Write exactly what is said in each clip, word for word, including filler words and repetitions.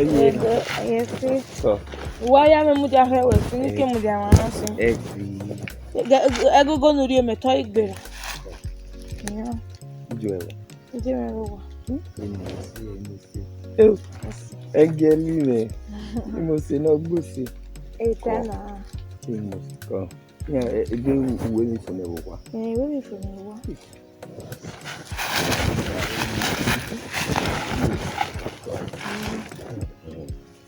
Ẹgbẹ, ẹgbẹ. Sọ. Wa ya mẹ mudia hẹ wẹ, sini ke mudia ma na sọ. Ẹgbẹ. Ẹgogo ne u rhie mẹ tọ igbera. Ijo ẹwa. Ijo ẹwa wa. Eni se, eni se. Ẹgẹli mẹ. Imo se ne ọ gbe ose. Eternal. Imo se. Kọ. Ya, ebe uwe mi fo nẹ vbe owa. Eh, uwe mi fo nẹ vbe owa.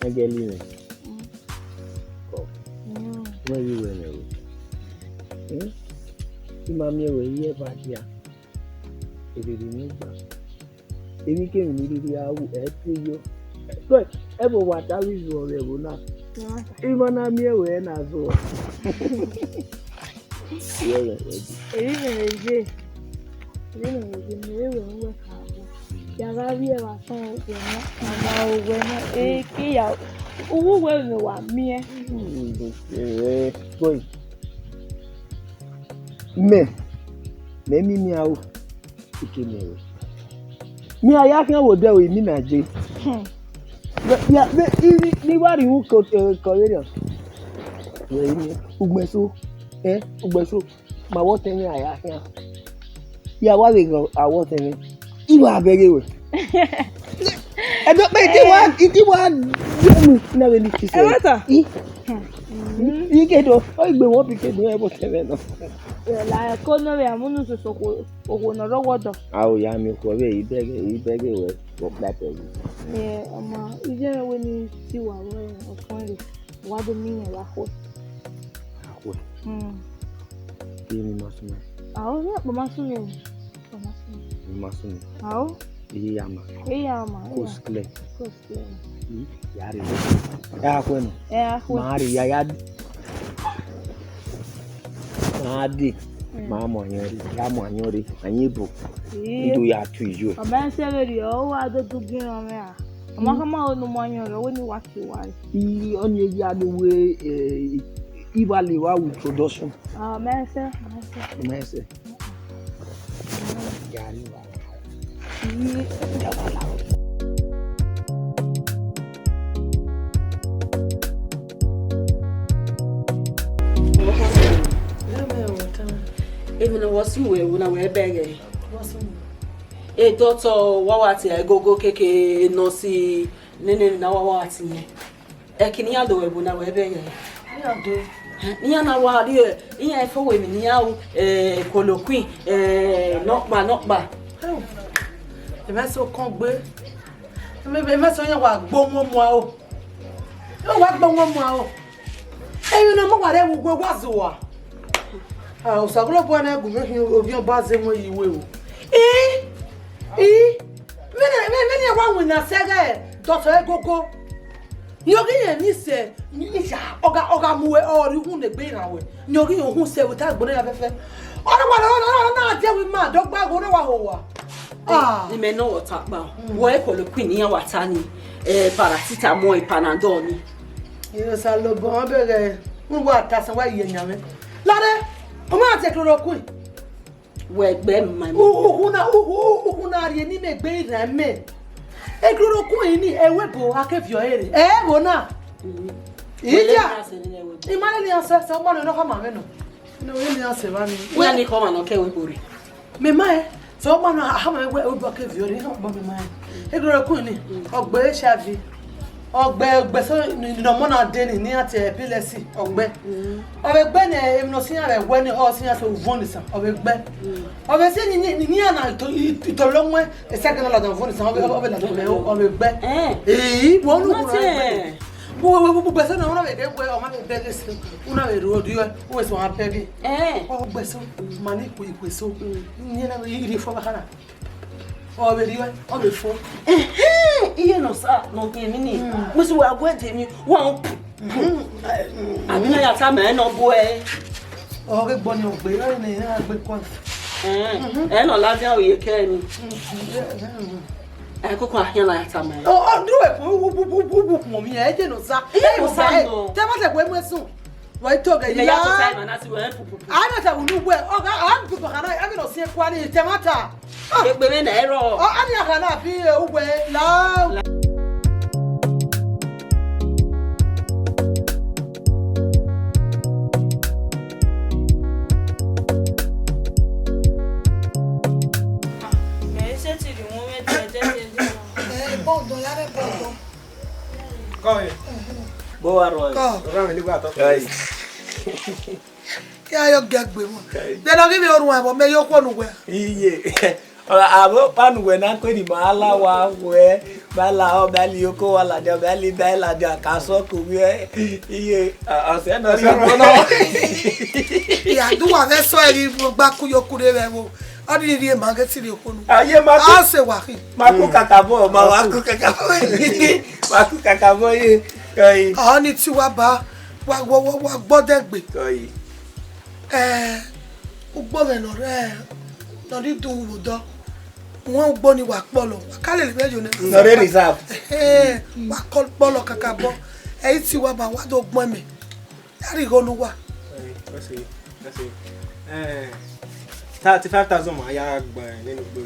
Ẹgẹli mẹ. Kọ. Wẹ vbe wẹ nẹ o. Hmm? I ma miẹn wẹ iye ba dia. Erere ne u gba. Emwi kemwi ne I rhirhi a ru, ẹ i te yọ. Ẹvbo wa ta vbe izuọ vbe ẹvbo na. I ma na miẹn wẹ na zọ. Yẹ wẹ, wẹ di. Emwi mẹ vbe ye. Emwi mẹ vbe ye, mẹ vbe wẹ uwẹ ka wu. Ya gha vbiẹ vbe asọn wẹ nọ, a ma ru wẹ nọ, e ke ya, uwu wẹ mẹ wa miẹn. Boy. Mẹ, mẹ mimi aro. Ike mẹ re. Mẹ a ya khian vbe odẹ ro, I mi na je. Hmm. Mẹ, ya, mẹ, I, I, ne I wa rhie uhunmwu ke, eh, ke ọvberriọ. Wẹ eni, ugbẹn eso, eh, ugbẹn eso, ma vbe ọtẹn mwẹ a ya khian. Ya wa vbe ghe awọtẹn mwẹ. I wa bẹghe wẹ. Ẹdọ kpe, I ti wa, I ti wa, I na vbe ni kisi. Ẹ wa ta? I, I ke do, ọ igbe wọ bi ke do, ẹ vbe ọtẹn mwẹ nọ. Ẹ la ẹko nọ vbe amunu soso ko. Okhuo ne ọ rre ọdọ. A o ya miẹn okhuo vbe ibẹghe, ibẹghe wẹ, wẹ ọkpa tẹ yi. Ẹ, ọ ma, iye mwẹ wẹ ne I si uwa vbe ọsuẹn rre, wa do miẹn iran vbe akhuẹ. Akhuẹ? Hmm. Iye mwẹ ma sunu. A o, ne ọkpa ma sunu. Ọkpa ma sunu. Mwẹ ma sunu. A o. Iye ya ma. Iye ya ma, iye ya. Coast clear. Coast clear. Hmm. Ya rre. Ẹ akhuẹ nọ. Ẹ akhuẹ. Ma rre ya ya. Ma dee, ma mu ayọn rre, ya mu ayọn rre, ayọn ebo. Ii. I do ya tu iyo. Ọ ma sẹ vberriọ, ọ wa do du gie mwẹ a. Ọ ma khama ro ne u mu ayọn rre, wẹ ne I wa tie uwa re. I, ọni ya do wẹ, eh, I wa le wa with production. Ọ ma sẹ, ọ ma sẹ. Ọ ma sẹ. Gari wa. Emwi ne wọ sunu wẹ, wẹ na wẹ bẹghe. E doctor wa wa tie ẹgogo keke nurse nene na wa wa tie. Ẹki ne iran do ẹvbo na wẹ vbe ẹghẹ? Iran do. Ne iran na wa rrie, iran fo wẹ emwi ne iran ru, eh, chloroquine, eh, nọkpa nọkpa. Ẹmwẹ so kọn gbe. Ẹmwẹ, ẹmwẹ so iran wa gbe owẹn mu aro. Iran wa gbe owẹn mu aro. Emwi ne ọ mu wa rre vbe uwu wa zẹ uwa. Ah, Osanobua na gu mwẹ hin ovbi ọba zẹ wọn yi iwe o. I, I, vbene, vbene, vbene wa winna sẹ ẹghẹ doctor ẹgogo. Yọ ghi rẹn ni sẹ, ni sha, ọ gha, ọ gha mu wẹ, ọ rhie uhunmwu ne egbe iran wẹ. Yọ ghi rẹn uhunmwu sẹ vbe ota egbe ne iran fẹfẹ. Ọ na wa, ọ na, ọ na, ọ na dia wẹ ima, dọgba ẹghẹ ọ na wa ho uwa. Ah. Imẹ nọ wẹ ọta kpa. Mm. Wẹ chloroquine ne iran wa ta ni, eh, paracetamol, Panadol ni. Osanobua, ọ bẹghe, u wa ta sẹ wa ye yan mwẹ. Lare, u ma tie chloroquine. Wẹ gbe ma. U, u, u na, u, u, u na rhie ne imẹ egbe iran mẹ. E chloroquine ni, ẹvbo ebo a ke viọ ẹre. Ẹ vbo na? Mm. Iya. Wẹ lele iran sẹ, lele ẹvbo ebo. I ma lele iran sẹ, sẹ, ọ ma nọ, ọ nọ khama mwẹ nọ. Nọ, lele iran sẹ vba ni. Wẹ ni khama nọ ke ẹvbo ebo rre. Mẹ ma ẹ, sẹ ọ ma nọ, a khama mwẹ wẹ, ẹvbo ebo a ke viọ rre, khama mẹ ma ẹ. E chloroquine ni, ọ gbe H I V. Ọ gbe, ọ gbe so ni, ni ọmọ na de ni, ne iran tie epilepsy, ọ gbe. Mm. Ọ vbe gbe ne emwi ne ọ si iran vbe ẹwẹ ni, ọ si iran so uvọn ni sa, ọ vbe gbe. Mm. Ọ vbe si ni, ni, ni iran na to, i, i to lo wẹn, e second ladian uvọn ni sa, ọ vbe, ọ vbe ladian vbe, ọ vbe gbe. Eh. Ee, wọ nu. Nothing. Wẹ, wẹ, wẹ, wẹ, wẹ, sẹ na, u na vbe de wẹ, ọ ma vbe bẹghe sẹ, u na vbe ru ọdiọ, u vbe so a bẹghe. Eh. Ọ gbe so, ma ni ku ikue so. Mm. Ni na vbe iri fo ba khana. Ọ vbe rhie, ọ vbe fo. Ẹhẹn, iye ne Osa ne ọ khian emwi ni. Mm. Wẹ sẹ wa gu ẹdẹ emwi, wa. Mm. Abi na ya tama ẹre ne ọ bu ẹre. Ọ ghe gbọ ni ọ gbe, ọ ne a gbe kọ. Ẹn, mhm, ẹ nọ ladian oye kẹ ni. Mm, mm, mm. Ẹ koko a khian na ya tama ẹre. Ọ, ọ, du ẹkpo, u, u, u, u, u, u, u, mi, ẹ je ne Osa. Iye ne Osa nọ. Tẹ ma tẹ bu emu ẹsun. Wa i to ghe. Mẹ ya tota ima na si wẹ pupupu. A na ta wulu wẹ, ọ ga, a pupu kana, a ghe nọ si ẹkua ni, tẹ ma ta. Ah. Egbe mwẹ na ẹrọ. Ọ, a ni a kana fi, eh, uwẹ la. La. Kọ ye. Bo wa rọ. Kọ. Ọgha mwẹ ni wa tọ. Ai. Ya yo gẹ gbe wọn. Ai. Then ọ ghi vbe orhuan vbọ, mẹ yo khuọ ne uwẹ. Iye. Avbe ọkpa ne uwẹ na kue ni ma la wa wẹ, ma la ọ, ma la oko wa ladian, ma la iba ladian, ka sọ ko wiẹ. Iye, ọsẹ nọ rhie oko nọ. Ya du wa vbe sọ ẹre gba ku yo kure vbe ẹvbo. Ọ ni rhie ma ghe ti rhie oko nu. Aye ma ku. A sẹ wa khin. Ma ku kakabọ, ma wa ku kakabọ. Ma ku kakabọ ye. Ai. Ọ ni ti wa ba, wa, wa, wa, wa gbọdẹn gbe. Ai. Eh, ugbo mwẹ ne ọ rre, ne ọ rre idu vbe odọ. Wọn ugbo ni wa kpọlọ, wa ka lele vbe yo nẹ. Ne ọ rre reserve. Eh, wa kọ kpọlọ kakabọ. Ẹ i ti wa ba wa do gbẹn mẹ. Ya rhie igho ne uwa. Ai, wẹ sẹ, wẹ sẹ. Eh, thirty-five thousand ma ya gba nene ugbo.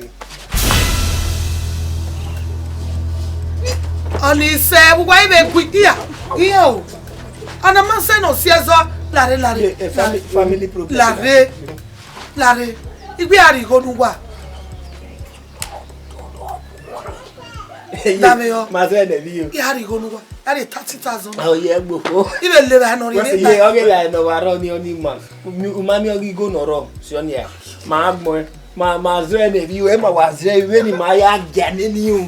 Ọni sẹ, uwa i vbe gui, iya, iya o. Ọna ma sẹ ne ọ si ẹzọ, lare, lare. Eh, eh, family, family problem. Lare, lare. I gbe ya rhie igho ne uwa. Dame yọ. Ma zẹ nẹ vbe yo. Ya rhie igho ne uwa. Ya rhie thirty thousand. Ọ ye gboko. I vbe levba nọ rhie. Wẹ sẹ ye, ọ ghe la nọ wa rọ ni, ọ ni ma. U ma miẹn ọghe igho nọ rọ, si ọni a. Ma gbọn, ma, ma zẹ nẹ vbe yo, ẹ ma wa zẹ vbe ni ma ya gia nene yu.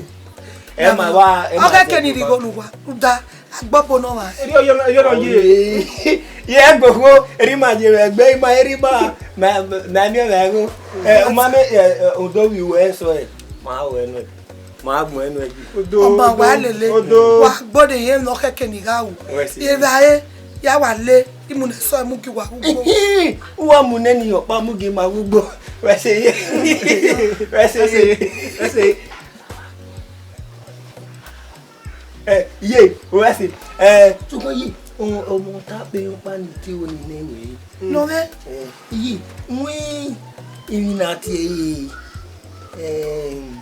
Ẹ ma wa, ẹ ma. Ọ ghe zẹ kẹ ni rhie igho ne uwa. Uda, agbọbo nọ wa. Eri ọ yọ, yọ nọ ye. Ye gboko, eri ma ye vbe egbe, ma eri ma, ma, ma miẹn vbe igho. Eh, u ma mẹ, eh, eh, odo vbe uwẹ sọ ẹ. Ma wẹ nẹ. Ma gbẹn ẹnu ẹgi. Odo, ọma wa lele. Odo. Wa gbọdọ ye nọ khẹke ni gha ru. Wẹ si. Evbare, ya wa le, imu ne sọ mu gi wa ugbo. U wa mu nẹ ni ọkpa mu gi ma ugbo. Wẹ sẹ ye. Wẹ sẹ ye. Wẹ sẹ ye. Eh, ye, wẹ sẹ. Eh, tuko ye. O, o mo ta pe ọkpa ni ti o ni nẹ wẹ. Nọ vbe? Eh, ye, wẹ, emwi na tie ye. Em,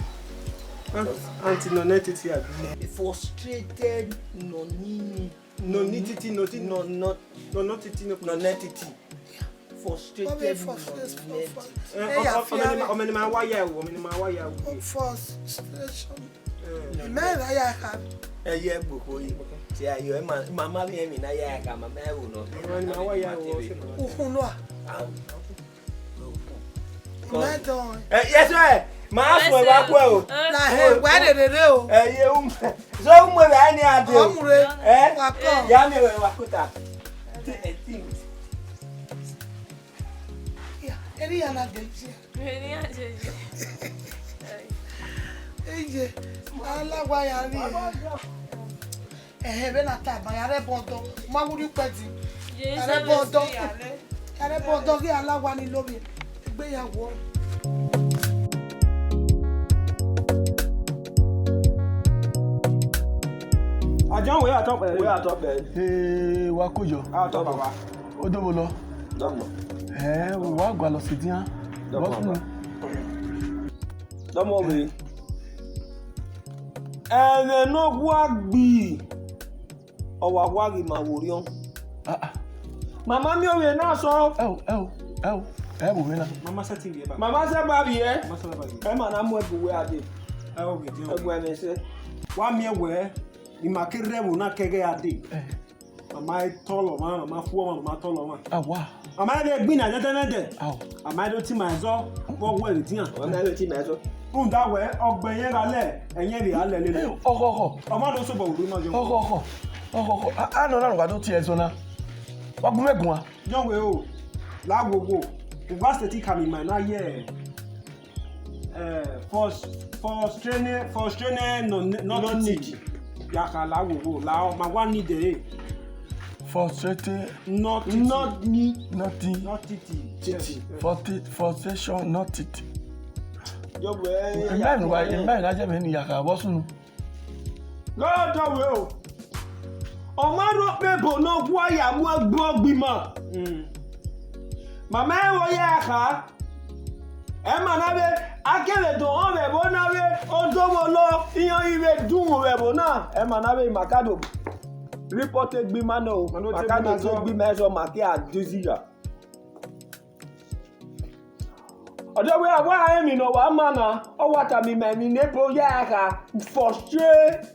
Aunt, aunty nọ nẹ titi abi? Frustrated nọ ni. Nọ ni titi, nọ ti. Nọ, nọ. Nọ, nọ titi, nọ. Nọ nẹ titi. Frustrated nọ nẹ titi. Eh, ọ, ọ, ọmọ ni ma, ọmọ ni ma wa ya ẹwu, ọmọ ni ma wa ya ẹwu. Frustration. Eh. Mẹ ra ya kha. Ẹ ye gboko yi. Ti ayo, ẹ ma, mama mi, emi na ya kha, mama ẹ wo nọ. Ọmọ ni ma wa ya ẹwu. Ukhun nọ a? Au. Mẹ dọn. Eh, yes, sir. Ma sọ wa kue o. Na he, wa de de de o. Eh, ye um. So um we ba ni ade. Ọmure. Eh? Wa kọ. Ya mi we wa kuta. Ti, eh, ti. Ya, eri ya na de je. Eri ya je je. Eye, ala wa ya ri. Ẹhẹn, vbene a ta ban, ya rre ẹbọ ọdọ, ma vbe urhi ukpẹ di. Ya rre ẹbọ ọdọ. Ya rre ẹbọ ọdọ, ghi a la owa ni lovbiẹ, egbe ya wọ. Ajọ wẹ ya tọ kpẹ. Wẹ ya tọ kpẹ. Ee, wa kojọ. A tọ baba. Odobolo. Dọgbọn. Ẹ, wa gualọ sẹ edian. Dọgbọn. Bọsunu. Dọgbọn vbe. Ẹmwẹ ne ọ gua gbi, ọ wa gua ghi ma vbe orhiọn. Ah, ah. Mama miẹn ovbi na sọ. Ẹ o, ẹ o, ẹ o, ẹ vbe ovbi na. Mama sẹ ti vbiẹ ba. Mama sẹ ba vbiẹ. Mama sẹ ba vbiẹ. Ẹ ma na mu ẹbu wẹ a dee. Ẹ o, vbe diọn. Ẹbu ẹmwẹ sẹ. Wa miẹn wẹ, ima ke rre ẹvbo na kẹghẹ a dee. Ẹ. A ma tọlọ ọmwa, a ma fu ọmwa, a ma tọlọ ọmwa. Awa. A ma rẹn vbe gbinna ẹdẹdẹmwẹdẹ. Ao. A ma do ti ma ẹzọ, vbe ọ wẹ vbe edian. A ma do ti ma ẹzọ. Rhunmwuda wẹ, ọgbẹn yẹn gha lẹ, ẹyẹn vbe gha lẹ lele. Ẹ, ọghọghọ. Ọ ma do sobọ vbe orhu nọ yọ. Ọghọghọ. Ọghọghọ. A, a nọ na wa do tie ẹzọ na. Wa gu mwẹ guan. Yọ wẹ o, la wo wo. Uwa sẹtin kama ima na ye. Eh, for, frustrated, frustrated nọ, nọ, nọ titi. Ya kha la wo wo, la ọ, ma wa need e. Frustrated. Nọ titi. Nọ ni. Nọ ti. Nọ titi. Titi. Yes, yes. Frustra-, frustration, nọ titi. Yo, wẹ, amen, ya, wa, amen, a jẹ mẹ ni ya kha, vbọ sunu? Lọdọ wẹ o. Ọ ma rho kpe ebo ne ọ gua ya mu ẹgbẹ ọgbima. Mm. Mama ẹre vbe ọ ya kha. Ẹ ma na vbe, a kevbe do họn vbe ẹvbo na vbe odovbolo, iran i vbe dunmwu vbe ẹvbo na. Ẹ ma na vbe, ma ka do report egbe ima nọ o. Ma ka do tie egbe ima ẹzọ, ma ke a dizigha. Ọdọ wẹ a wa rẹn emwi ne ọ wa ma na, ọ wa tama ima emwi ne ebo ya kha, frustrate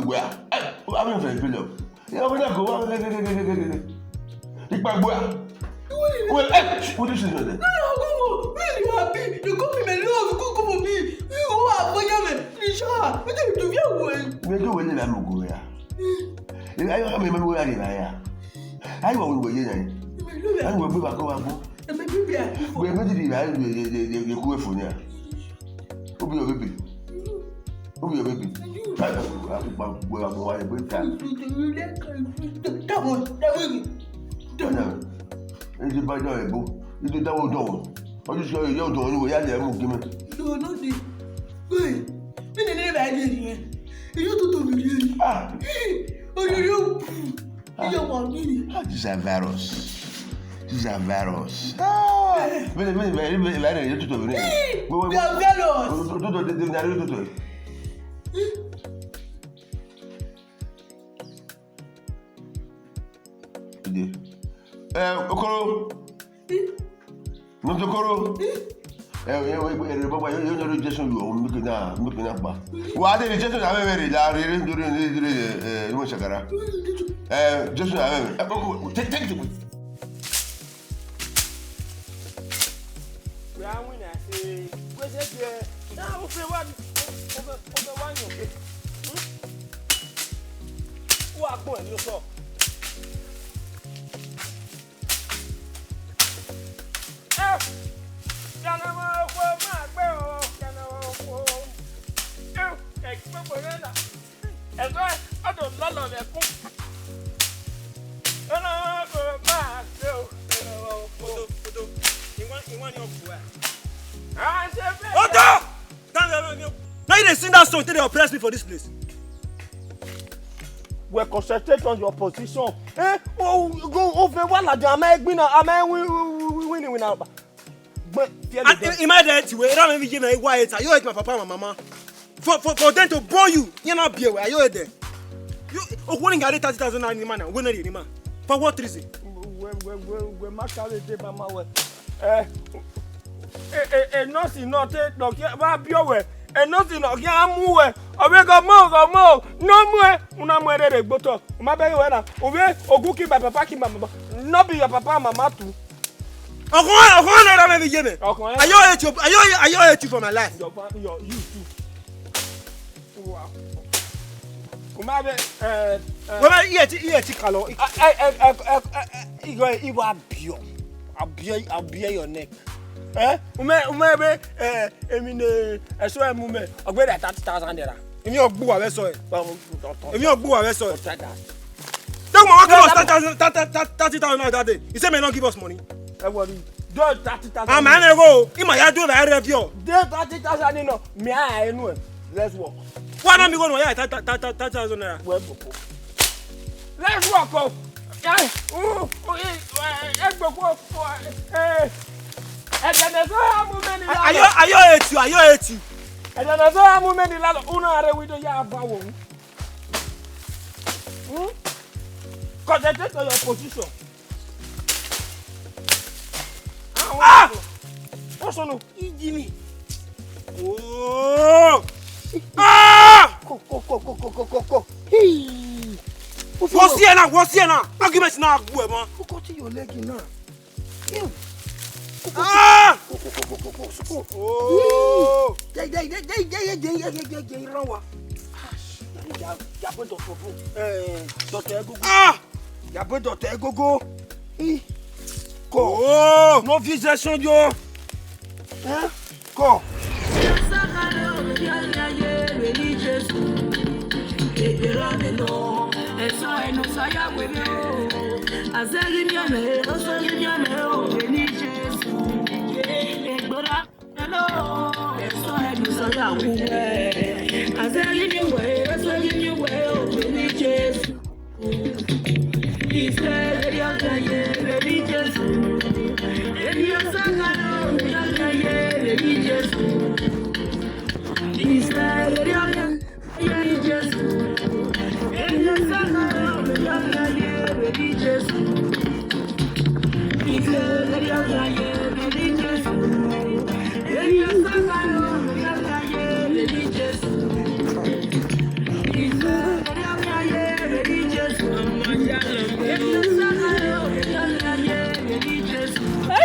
wẹ wẹ a. Ẹ, avbe fẹ pillow. Ẹ, ọmọ na ko wa gẹgẹgẹgẹgẹgẹ. Ikpagbo a. Well, ẹ, what is it? No, no, no, no. Really happy. You come in my love, you come for me. You go out for me. Nisha, what do you do? You win. Mẹ do wẹ ne na mu go ya. Ẹ, ayo, mẹ mẹ wẹ ya ni na ya. Ayo, wẹ wẹ ye na. Ayo, wẹ gbe ba ko wa gbo. Wẹ mẹ ti di ba ye ye ye ye ku efu ni a. Obi your baby. Obi your baby. Gbe ba ko wa gbo ta. That one, that one. Ẹ ti ba dọ ebo. Ẹ ti da wo dọ. Ọdún sọ yẹ ọdọ ni wẹ ya lẹ mu gimẹ. No, no dey. Hey, mi nene ba ye ni. Iyo to to mi ye. Ah. Oyo yo. Iyo wa mi ni. Ah, this is a virus. This is a virus. Ah. Vele vele vele vele vele yo to to vele. We we We are virus. To to de de na yo to to. Ide. Eh, Okoro. Nọtokoro. Ẹ, ẹ, ẹ, ẹ, baba, yo, yo, yo, Jason, you, make na, make na gba. Wa de Jason, ave me re la, re, re, re, re, re, eh, eh, mo shakara. Eh, Jason, ave me. Eh, oh, oh, take, take it away. We are winning, I say. We say, yeah. Now, we say, what? We say, we say, what you say? Hmm? Who are going? You saw. Odo! Now you dey sing that song, take dey oppress me for this place. Well, concentrate on your position. Eh? Oh, go over what la jama egbina, ama win win win win. Gbe, fear the devil. Ima dẹ ti wẹ, erha mwẹ vbe iye na, I wa hate, I hate my papa and my mama. For, for, for them to born you, you not be aware, you hate them. You, oh, one guy thirty thousand naira ni man, we no dey ni man. For what reason? We, we, we, we, ma kare de ba ma we. Eh, eh, eh, eh, nothing, not eh, no, yeah, wa bi owe. Eh, nothing, no, yeah, mu we. Ovbi gọmọ, gọmọ, ne ọ muẹn, u na muẹn rere gbe otọ. U ma bẹghe wẹ na, ovbi ogu ki my papa ki my mama, no be your papa and mama too. Ọkhọn, ọkhọn na ra mẹ vbe iye mwẹ. Ọkhọn. I don't hate you, I don't, I don't hate you for my life. Your fa-, your, you too. Wow. U ma bẹ, eh, eh. Wẹ ma iye ti, iye ti kalọ. Eh, eh, eh, eh, eh, eh, igho, igho, I'll bear, I'll bear, I'll bear your neck. Eh? U mẹ, u mẹ vbe, eh, emwi ne ẹso ẹmwẹ mẹ, ọ gbe da thirty thousand naira. Emwi ọgbuwa vbe ẹso ẹ. Emwi ọgbuwa vbe ẹso ẹ. Don't try that. That woman wan give us thirty thousand, thirty thousand naira that day. He said, "May not give us money." Ẹ wọrọ, do thirty thousand. Ah, man, I go. Ima ya do that review. Do thirty thousand, you know. Me, I know. Let's work. Why not me go no? Yeah, thirty thousand naira. Well, let's work o. Ẹgbẹkun, ẹdẹnẹzọ ya mu mẹ ni. I don't hate you, I don't hate you. Ẹdẹnẹzọ ya mu mẹ ni lalọ, unu a rre window ya va wo. Hmm? Concentrate on your position. Ah! What's on? Ijimi. Oh! Ah! Ko, ko, ko. Hey! What's here now? What's here now? Argument now, go, man. Who cut your leg now? Ew! Ah! Ko, ko, ko. Oh! Hey! Jai, jai, jai, run wa. Ah! Ya, ya, doctor, bro. Eh, doctor, go, go. Ah! Ya bọ dọtẹ egogo. Ih. Kọ. Oh! No visa son yo. Eh? Kọ.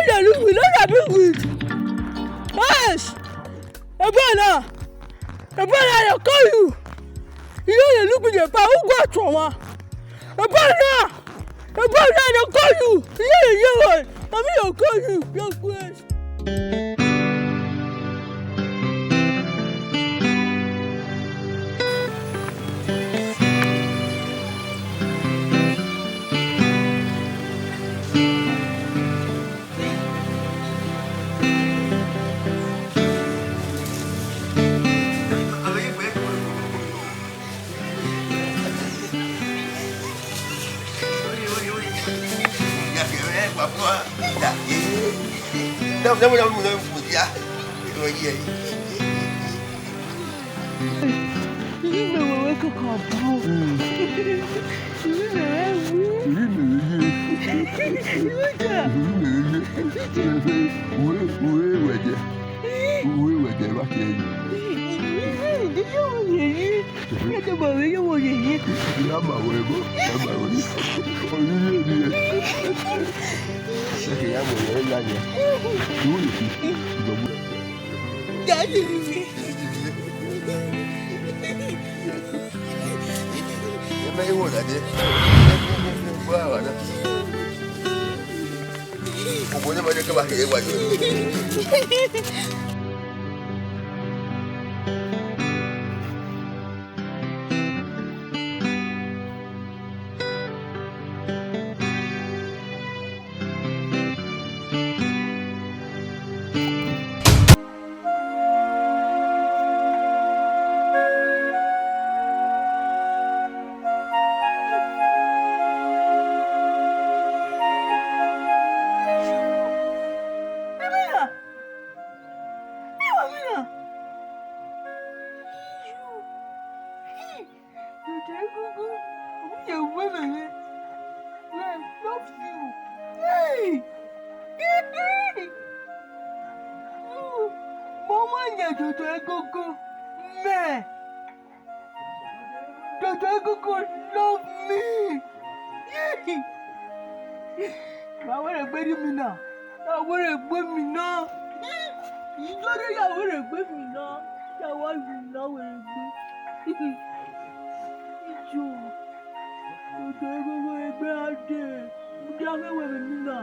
Hello, we don't have it good. Yes. Ebe na, ebe na, I dey call you. You dey look me dey pa, who go to one? Ebe na, ebe na, I dey call you. You dey hear what? Na me dey call you. Your quest. Ìyí mẹ wẹ wẹ kọkọ bro. Ìyí mẹ wẹ wẹ. Ìyí mẹ wẹ ye. Ìyí mẹ wẹ ye. Ìyí mẹ wẹ ye. Wẹ, wẹ wẹ jẹ. Wẹ wẹ jẹ, wa kẹ yi. Ìyí mẹ wẹ ye. Ìyí mẹ wẹ ye. Ìyá ma wẹ bọ, ìyá ma wẹ. Ọyún yé mi ẹ. Ṣé kì í yá mọ̀ yẹn, yá yẹn? Ìwọ lè fi ìgbọ̀gbọ̀. Daddy, leave me. Ebe iwo na de. Fúláwà náà. Ọmọ ní ọmọdé kí wàá kéré wájú. Dede egungun, ọ mu ye uwu ẹmwẹ mwẹ. I love you. Hey! Mama, yan dede egungun. Mẹ. Doctor Egungun love me. Wa wẹ rhe gbe rhie mi na. Wa wẹ rhe gbe mi na. Iyore ya wẹ rhe gbe mi na. Ya wa yu na wẹ rhe gbe. Ijo. Doctor Egungun egbe a dee. Udia mwẹ wẹ vbe mi na.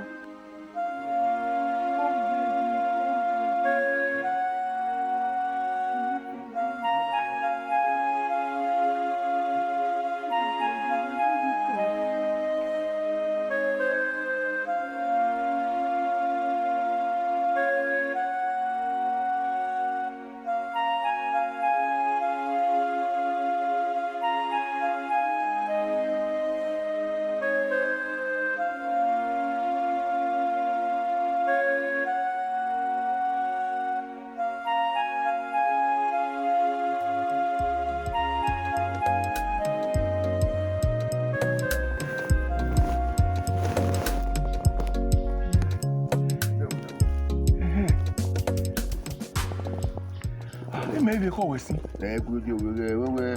Imẹ vbe khọ wẹ sin. Ẹ gu dio wẹ ghẹ wẹ wẹ,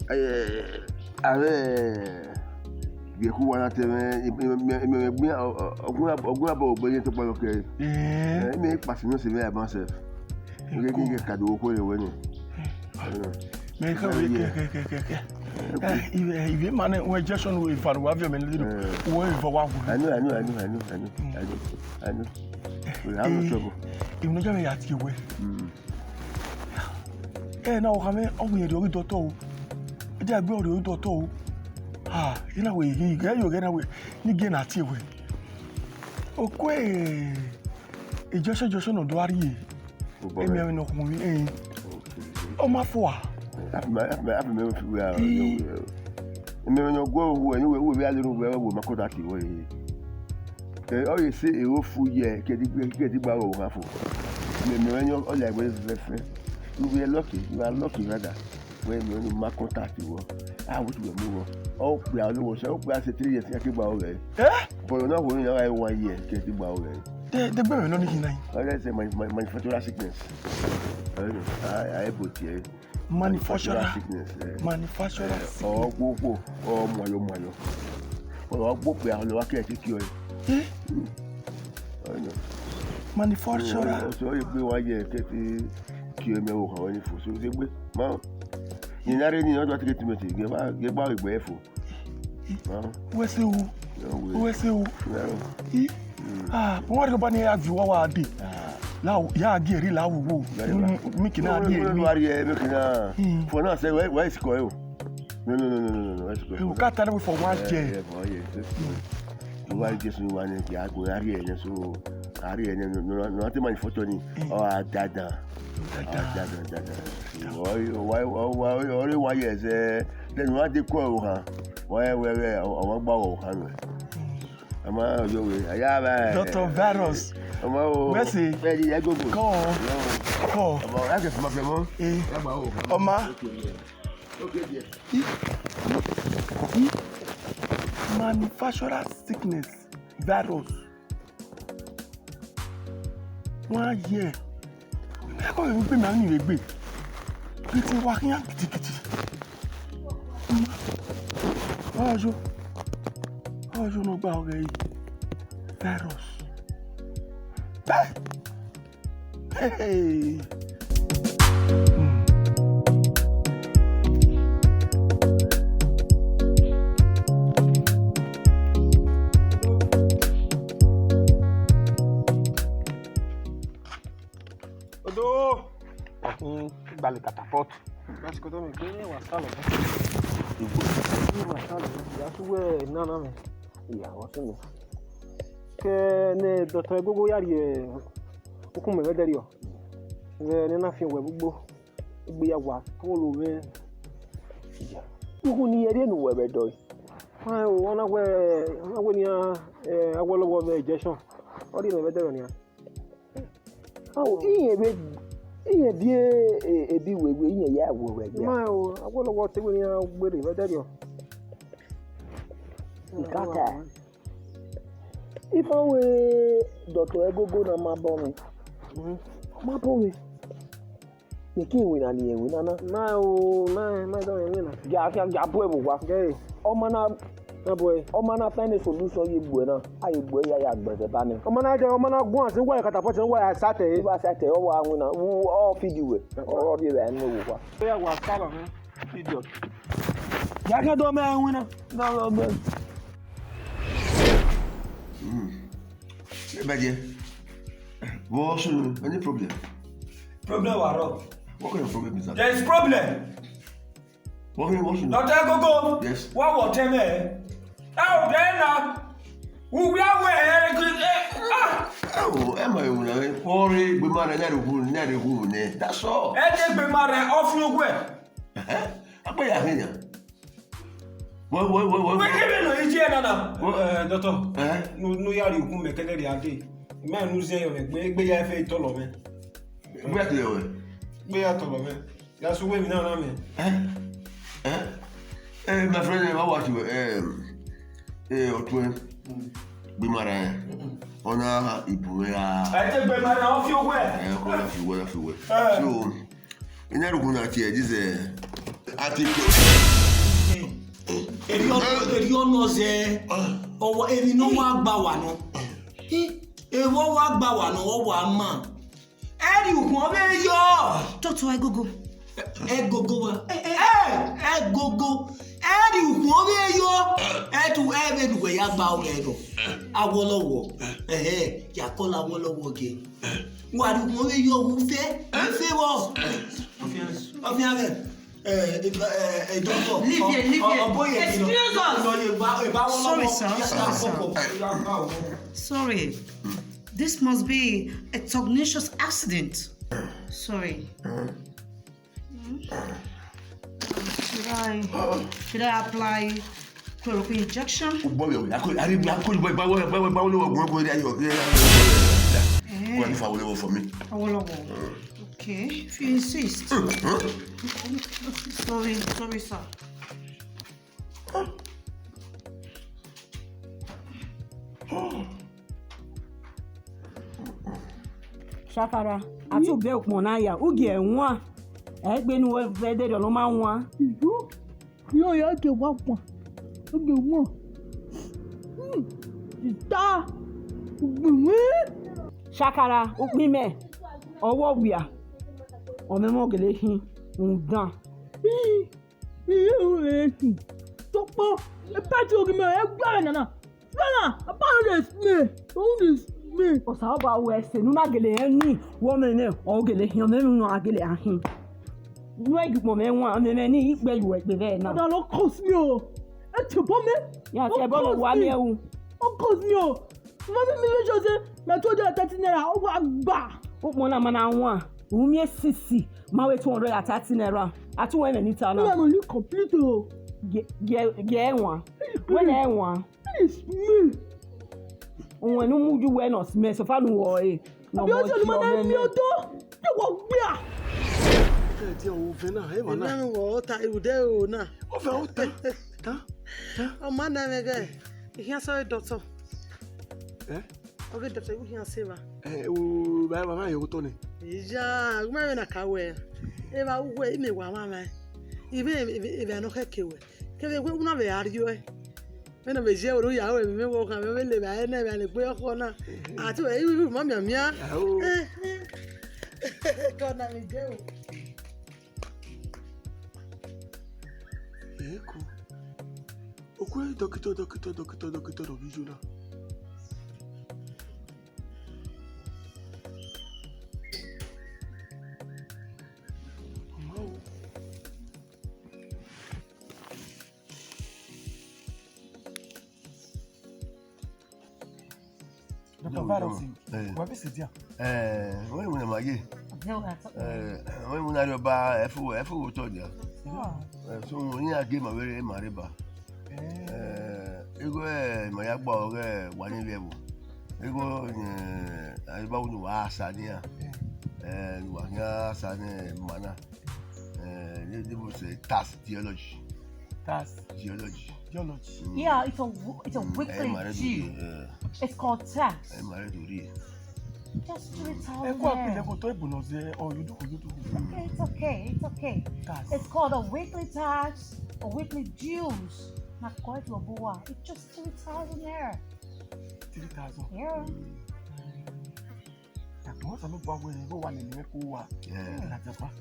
ẹ, avbe ivbi ẹkhu wa na te mwẹ, imẹ, imẹ, imẹ gbe, ọ, ọ, ọ gbe abọ obọ ye tọkpa nọ kẹ. Ẹ, imẹ kpasi nọ se vbe aban sẹ. Ghe ghe ghe ka do okhuo rẹ wẹ ni. Mẹ ka wẹ kẹ kẹ kẹ kẹ kẹ. Ẹ, ivbi, ivbi ma nẹ, wẹ injection wẹ eva ne wa viọ mẹ ne dede. Wẹ eva wa wu. I know, I know, I know, I know, I know, I know, I know. We have no trouble. Ivbi ne ọ ya mẹ ya tie wẹ. Ẹ na, ọ kha mwẹ, ọ wẹ rhie ọghe dọtọ o. Ẹ dia gbe ọ rhie ọghe dọtọ o. Ha, ina wẹ, ghẹ yo ghẹ na wẹ, ne gie na tie wẹ. Okue, injection, injection nọ do a rhie. Emianmwẹ ne ọ khunmwu, eh. Ọ ma fua. Afi mẹ, afi mẹ, afi mẹ fi wẹ a. Emianmwẹ ne ọ guẹ vbe uwẹ, ne uwẹ, uwẹ vbe a lele uwẹ, uwẹ ma contact wẹ. Ẹ, ọ ye se ero fu ye, kẹdẹ, kẹdẹ gba ro ha fo. Mẹ, mẹ rẹn ọ la wẹ fẹfẹ. You were lucky, you are lucky rather. Wẹ mẹ rẹn ma contact wọ. A wo tu wẹ mu wọ. Ọ kpia lo wọ, ọ kpia se three years ya ke gba ro rẹ. Eh? But you know when you are one year, kẹdẹ gba ro rẹ. De, de gbe mẹ nọ ni khin na. Ọ rẹ sẹ mani-, mani-, manufacturer sickness. I, I able to. Manufacturer sickness, eh. Manufacturer sickness. Ọ gbo gbo, ọ muayọ muayọ. Ọ gbo pe a lọ wa kẹ ti ki ọ. Eh? Manufacturer. Ọ sọ ye gbe wa ye kẹ ti ki ọ mẹ wo ha ni fo so se gbe. Ma. Ni na re ni ọjọ ti ke ti mẹ ti ge ba, ge ba gbe fo. Wẹ se o. Wẹ se o. Ah, wọn rẹ ba ni ya vi wa wa de. La ya gi eri la wo wo. Mi kina di eri. Wa ri e mi kina. For now say where, where is Koyo? No, no, no, no, no, no. Where is Koyo? You can't tell me for one day. Yeah, for one day. Wa ri Jesu wa ni ya go ya ri e so. A ri e no, no, no, te manufacturer ni. Ọ a dandan. Ọ a dandan, dandan. Ọ, ọ, ọ, ọ, ọ, ọ, ọ, wa ye ẹzẹ. Then wa de kọ o ha. Wa, wa, wa, ọ, ọ, wa gba o ha nẹ. Ama yo we, aya ba. Doctor Virus. Ama o. Mercy. Bẹ́ẹ̀ ni, ẹ gogo. Kọ́. Kọ́. Ama, ẹ kẹ sima fẹ mọ. Eh. Ẹ gba o ha. Ọma. Okay, yeah. Okay, dear. Manufacturer sickness virus. Wọ́n á yẹ. Ẹ kọ́ ìwé gbé mi àwọn ìwé gbé. Bí ti wá kí n yá kìtìkìtì. Ọjọ́. Ọjọ́ náà gba ọ̀rẹ́ yìí. Virus. Bẹ́ẹ̀. Hey, hey. Odo. Ọkun gbalẹ catapult. Lásìkò tó mi pé ní wàá sálọ. Ní wàá sálọ. Ìyá tún wẹ̀ nánà mi. Ìyàwó tún mi. Kẹ ne dọtọ ẹgogo ya rhie okun mẹ vbe ẹdẹrriọ. Vbe ne na fian wẹ gbogbo. Egbe ya wa tolo vbe. Uhu ni ẹre ne uwẹ vbe ẹdọ. Ma o, ọ na wẹ, ọ na wẹ nian, eh, awọlọwọ vbe injection. Ọ rhie mẹ vbe ẹdẹrriọ nian. Ao, iyen vbe, iyen viẹ, e, ebi wewe, iyen ya wewe ẹgbẹ. Ma o, awọlọwọ te wẹ nian gberre vbe ẹdẹrriọ. Ikata. Ifa wẹ dọtọ ẹgogo na ma bọ mwẹ. Mhm. Ma bọ mwẹ. Eke iwinna ne irẹn winna na. Ma o, ma, ma dọ rẹn winna. Gia, gia, gia bu ẹvbo owa. Gẹe. Ọma na, na bu ẹre. Ọma na find a solution ye egbe na. A ye egbe ya, ya gbẹzẹ ba nẹ. Ọma na dẹ, ọma na guan, sin wa catapult, wa sa tẹ. Wa sa tẹ, ọ wa winna. Ọ feed wẹ. Ọ rọ rhie vbe ẹvbo owa. Ya wa sa ba mwẹ. Idiot. Ya kẹ dọ mẹ winna. Dọ, dọ, dọ. Hmm. Ẹ bẹjẹ. What's any problem? Problem wa rọ. What kind of problem is that? There is problem. What kind of, what's your name? Doctor Egogo. Yes. Wa wọ tẹ mẹ. Ẹ o bẹ na. Uwẹ awẹ ẹ ẹ ah. Ẹ o, ẹ ma ẹ wuna ẹ. Kọre egbe ma rẹ na rẹ hu na rẹ hu nẹ. That's all. Ẹ de egbe ma rẹ ọfian uwẹ. Ẹhẹn. Akpẹ ya hin ya. Wẹ, wẹ, wẹ, wẹ, wẹ. Wẹ kebe nọ iye na na. Wẹ, eh, doctor. Eh? Nu, nu ya rhie ugun mẹ kẹdẹ rhie ade. Mẹ nu zẹ yọ mẹ gbe, gbe ya fe tọlọ mẹ. Gbe ya tọlọ mẹ. Gbe ya tọlọ mẹ. Ya su wẹ mi na na mẹ. Eh? Eh? Eh, my friend, eh, wa wa ti wẹ, eh, eh, ọtuẹn. Gbe mara ẹ. Ọna ibu mẹ ra. Ẹ te gbe mara, ọ fi owẹ. Eh, ọ na fi owẹ, ọ na fi owẹ. Eh. So, I na rhunmwuda tie this, eh, article. Erriọ, erriọ nọ zẹ, ọwa, emwi ne ọ wa gba wa nọ. Evbo wa gba wa nọ, ọ wa ma. Ẹ rhie ukhun ọvbehe yọ. Doctor Egogo. Egogo wa. Ẹ, ẹ, ẹ, Egogo. Ẹ rhie ukhun ọvbehe yọ. Ẹ tu, ẹ vbe nu wẹ ya gba ọghẹ nọ. Awọlọwọ. Ẹhẹ, ya kọlọ Awọlọwọ gẹ. Wa rhie ukhun ọvbehe yọ, wu fe, wu fe vbọ. Ọfian mwẹ. Eh, eh, eh, eh, doctor. Leave here, leave here. Ọ, ọ, ọ, boy, excuse us. Sorry, sir. Sorry, sir. Sorry. This must be a technician's accident. Sorry. Hmm? Should I, should I apply chloroquine injection? Boy, I could, I didn't, I could, but, but, but, but, but, Eh. What if I will for me? Awolowo. Okay, if you insist. Sorry, sorry, sir. Shakara, a tu be ukpọn na ya, u gie wan. Egbe ne uwẹ vbe dede ọ ma wan. Iyo, iyo, ya gie wa wan. Gie wan. Hmm, sista, ugbẹn mwẹ. Shakara, ukpọn mẹ, ọ wẹ ọ wia. Ọ mẹ mọ gele hin, rhunmwuda. Iye ru vbe sin. Sokpan, epẹti ogi mẹ, ẹ gbe ẹre nana. Brother, papa no dey smell. No dey smell. Osanobua wẹ ẹse ne u na gele rẹn ni, wẹ ọmọ nẹ, ọ gele hin, ọmọ emwi nọ a gele a hin. Wẹ gi ukpọn mwẹ wan, ọmọ mwẹ ni, ikpẹ yuẹ egbe vbe na. Brother, no curse me o. Ẹ tobọ mẹ. Ya tobọ mẹ, wa miẹn ru. No curse me o. Mama, mi make sure say na two hundred and thirty naira ọ wa gba. Ukpọn na ma na wan, u miẹn sisi, ma wẹ two hundred and thirty naira. A tu wẹ mẹ ni ta na. Na money complete o. Gie, gie, gie wan. Wẹ na wan. Please, me. Uwẹ ne u mu ju wẹ nọ smẹ, so far nu wọ e. Abi o se ni ma na mi odo. Ye wo gbia. Ke dia o vẹ na, e ma na. Ena nu wọ ta, iwude o na. O vẹ o ta. Ta, ta. Ọ ma na mẹ gẹ. Ihian sọ doctor. Eh? Ọghe doctor, iwu khian sẹ evba. Eh, u ba, ba ma ye otọ nẹ. Iya, u ma vbe na ka wẹ. Evba uwẹ, imẹ wa ma ma. Ivẹ, ivẹ, ivẹ nọ khẹke wẹ. Kevbe wẹ, u na vbe a rriọ ẹ. Mẹ na vbe ye ẹre ya wẹ, mẹ vbe ọkhan, mẹ vbe lele evba ẹnẹ, evba ne egbe ọkhọ na. A te wẹ, iwu, iwu, ma mianmian. Ao. Eh, eh. Kọ na vbe je o. Eko. Okue dọkitọ, dọkitọ, dọkitọ, dọkitọ, dọkitọ, na. Ọma o. Doctor Virus, eh, wa be se dia. Eh, wẹ mu na ma ye. Eh, wẹ mu na rhie ọba, ẹfu, ẹfu wo tọ dia. Ah. Eh, so, ni a ge ma vbe re ma rre ba. Eh. Eh, igho, eh, ma ya gba ọghe wa ni vbe ẹvbo. Igho, eh, a ba unu wa sa ni a. Eh. Eh, wa ni a sa ni ma na. Eh, they, they will say tax theology. Tax theology. Theology. Mm. Yeah, it's a w-, it's a, mm, wicked Jew. Eh, it's called tax. Eh, married to real. That Street house. Ẹ kọ apilẹ naira. Ko to ibu nọ zẹ, or you do, you do. It's okay, it's okay, it's okay. Tax. It's called a weekly tax, a weekly dues. Na correct your boa. It's just three thousand naira. Three thousand? Yeah. Tax, what's a lot of way? Go one in the neck, who are? Yeah. That's a fact.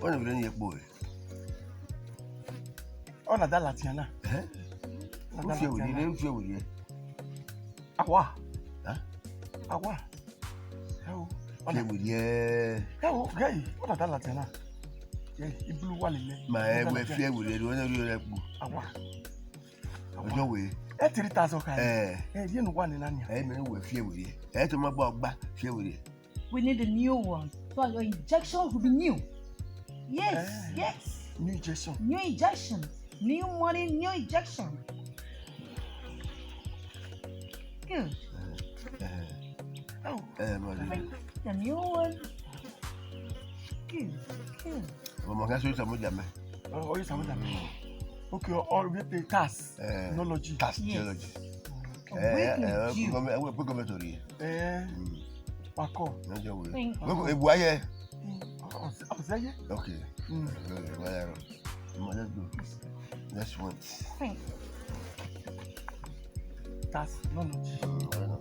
Wẹ ne vbe ne ekpo re? Ọ na da ladian na. Ẹhẹn. Ọ na da ladian na. Ufie wẹ rre, ufie wẹ rre. Awa. Hẹn? Awa. Ẹ o. Ọ na. Ufie wẹ rre. Ẹ o, gẹi, ọ na da ladian na. Gẹi, ibulu wa lele. Ma ẹ wẹ fie wẹ rre, ọ na rhie rẹ kpo. Awa. Ọjọ wẹ. Ẹ three thousand ka. Ẹ. Ẹ, rhie ne uwa nẹ na nian. Ẹ, mẹ wẹ fie wẹ rre. Ẹ, to ma gba ọgba, fie wẹ rre. We need a new one. So your injection will be new. Yes, eh, yes. New injection. New injection. New money, new injection. Good. Eh, eh. Oh, eh, man. The new one. Good, good. Ọmọ kan sọ ìsàmúdà mẹ. Oh, ìsàmúdà mẹ. Okay, all we pay tax. Eh, technology. Tax, yes, technology. Eh, eh, eh, government, eh, government ori. Eh. Mm. Pakọ. No joke. Thank you. Wait, wait, why, eh? Mm. Oh, oh, oh, yeah. Okay. Mm. Okay, well, uh, come on, let's go. Next one. Thank you. Tax, no, no. Mm, I know.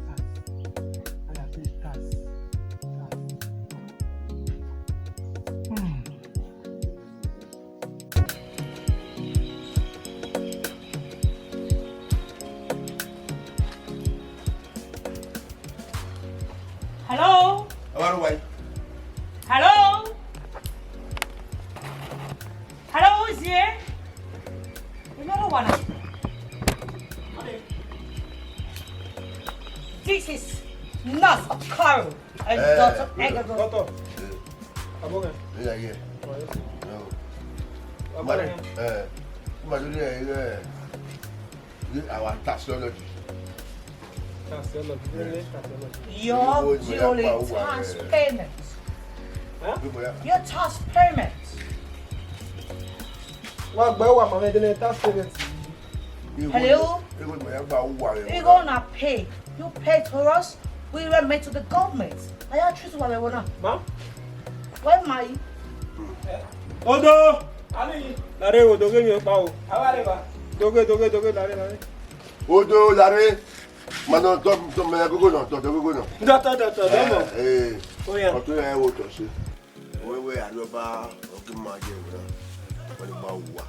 Tax. I pay tax. Tax. Mm. Hello? Hello? Hello, who's here? You know what? This is not a car. Eh, doctor, eh, doctor. Eh. Aboghe. Yeah, yeah. Oh, yes. No. Aboghe. Mari, eh, mari, eh, eh, our taxology. Taxology. Yes. Taxology. Your due tax payment. Huh? Your tax payment. Wa gba wa ma me de tax payment. Hello? Ego na pay. You paid for us. We remit to the government. I have truth about one. Ma? Where am I? Odo! Ani! Lare, Odo, give me a power. How are you? Doge, doge, doge, lare, lare. Odo, lare. Ma no, to, to, me gogo no, to, to gogo no. Da, da, da, da, da, no. Eh, eh. Oh, yeah. Ọtun ya wo to se. Wẹ, wẹ, Arioba, ọ ghi ma ye wẹ na. Wẹ ni ma wa.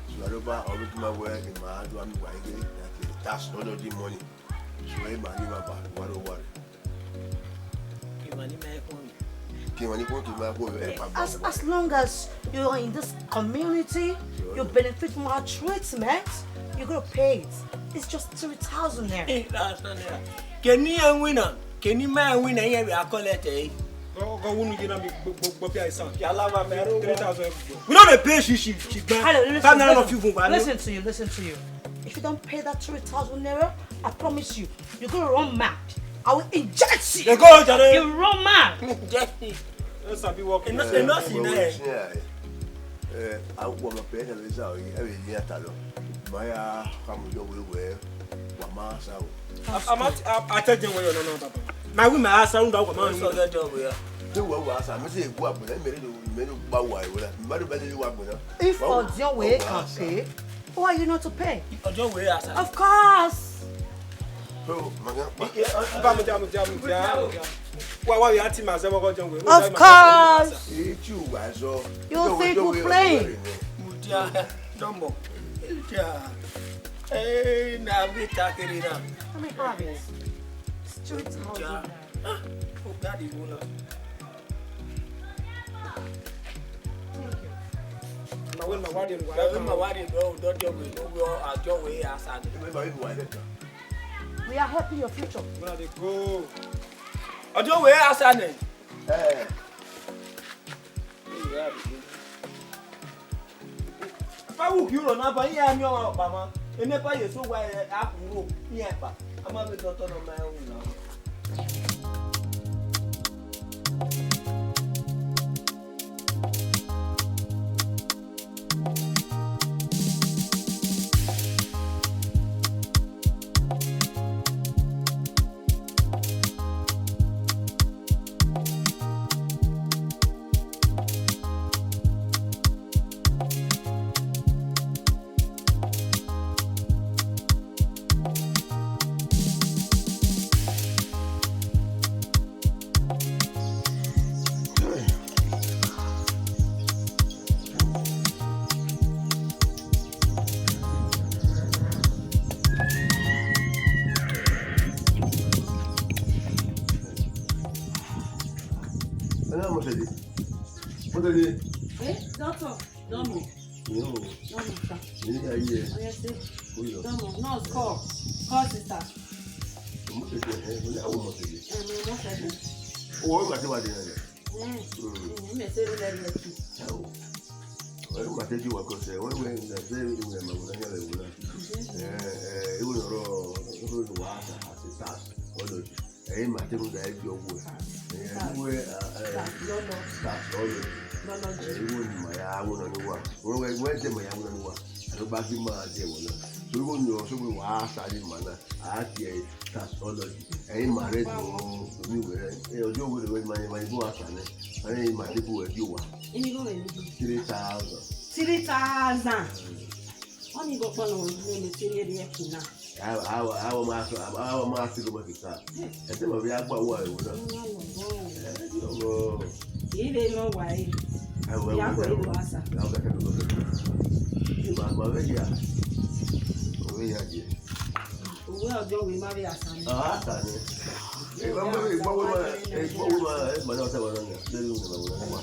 So Arioba, ọ ghi ma wẹ, ni ma do ami wa ige, that is, that's all of the money. So, ẹ ma ni ma ba, wa ro wa re. Kí wọ́n ní mẹ́kún. Kí wọ́n ní kó kí n máa kó ẹ pa bá wa. As, as long as you are in this community, you benefit from our treatment, you gotta pay it. It's just three thousand naira. Three thousand naira. Keni ẹ win na, keni ma ẹ win na, yẹn bẹ akọlẹ tẹ. Go, go, wunu yẹn na mi gbogbo gbogbo bí àìsàn. Kí aláwa mi three thousand. We no dey pay shishi, shigbe. Hello, listen, listen. Listen to you, listen to you. If you don't pay that three thousand naira, I promise you, you go run mad. I will inject you. They go, jare. You run mad. Inject me. Ẹ sabi work. Enough, enough is enough. Eh, I want my parents to listen. I will hear that. My, uh, come your way, where? What master? I'm, I'm at, I'm at the way, no, no, Baba. My women are sound out, man. So get job here. The way we are, I say, go up with them, many, many, but why? Well, many, many, what, well. If Odion Wee can pay, who are you not to pay? Odion Wee, sir. Of course. So, my, my, Baba, mudia, mudia, mudia, mudia. Why, why you acting myself, Odion Wee? Of course. It's you, I saw. You think we play? Mudia, don't mo. Mudia. Hey, now we talking it up. Let me have it. Street hustle. Ah, oh, God, you know. Ma wẹ ma wa rhie ne uwa. Ma wẹ ma wa rhie ne uwa, Odion Wee, ne uwa, Odion Wee a sa ni. We are helping your future. Where they go? Odion Wee a sa ni. Eh. Fa wu khian uro na ba, iran miẹn ọmwa ọkpa mwa. Ene ba ye so wa, a kuru iran kpa. A ma vbe dọtọ nọ ma ru na. Hello, Mosede. Mosede. Eh, doctor, dọmọ. Yo. Dọmọ, sir. Ni ya ye. Oya, sir. Oyo. Dọmọ, nurse, call. Call sister. Mosede, eh, mo ya wo Mosede. Eh, mo Mosede. O, o ma te wa de na. Eh. Mm. Mm, me se le le tu. Yo. Wẹ ma te ju wa kọ sẹ, wẹ wẹ na se iwẹ ma wẹ na ya wẹ wẹ na. Eh, eh, iwẹ ọrọ, ọrọ ni wa sa, a ti sa, ọdọ. Ẹ i ma te rhunmwuda ẹgbẹe ọghe uwẹ. Ẹ, uwẹ, ẹ, ẹ, ta lọlọ. Ta lọlọ. Lọlọ. Ẹ, iwẹ ni ma ya winna ni uwa. Wẹ, wẹ, wẹ de ma ya winna ni uwa. Aro ba ghi ma de wọ na. So iwẹ ni ọ so wẹ wa sa ni ma na. A tie ta lọlọ. Ẹ i ma rẹ do, do mi wẹ. Ẹ, ọjọ wẹ wẹ ma, ma ibo a sa nẹ. Ẹ i ma de bu ẹdẹ uwa. Eni gho rẹ ni? Three thousand. Three thousand. Ọni gho kpọnọ ne me te rhie rhie ẹki na. Awọ, awọ, awọ ma sọ, awọ ma sọ gọbọ kika. Ẹsẹ ma vbe ya gba uwa ẹvbo na. Ẹ, ọgọ. Ire nọ wa e. Awọ, ya awọ, kọ ido asa. Awọ kẹkẹ lọ. Ma, ma vbe ya. Ma vbe ya je. Uwe ọjọ wẹ ma vbe asa ni. Ah, asa ni. Ẹ, ma, ma, ma, ma, ẹ, ma, ma, ẹ, ma na ọsẹ wa na nia. Ẹ, ma, ma, ma, ma.